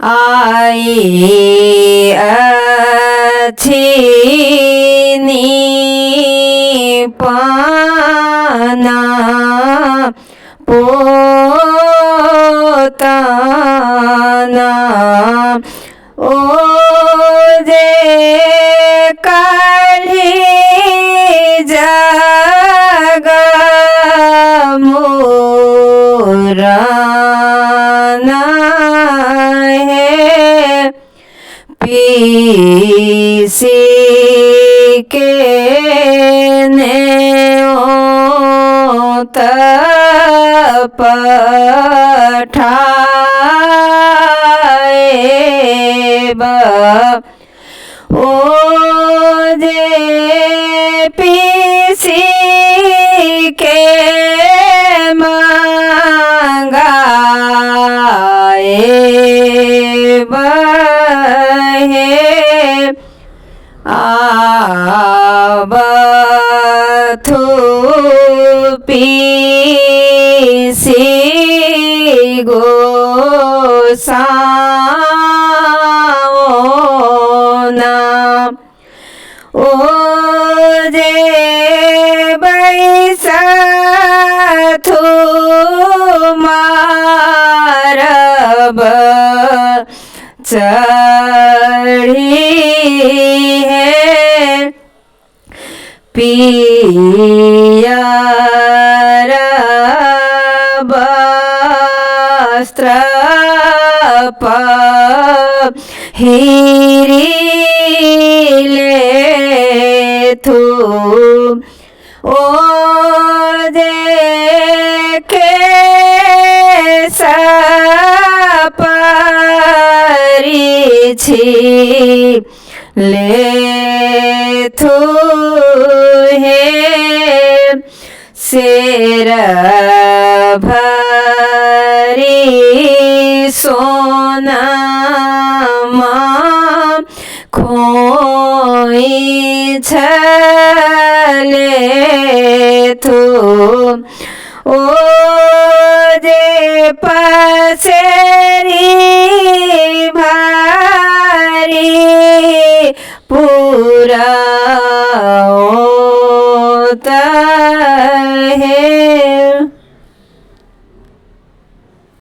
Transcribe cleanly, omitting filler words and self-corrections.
आई अछि निपना पोताना ओ जे काल्हि जग मोराना हे पीसी के नेओत पठाएब ओ जे पीसी के मंगाएब हे आबथु पीसी गोसाओना ओ जे बैसथु मारब चढ़ी हे पियर वस्त्र पहिरी लेथु ओ जे केश परिछि लेथु हे शेर भरी सोनामा खोइ छलेथु ओ जे पसेरी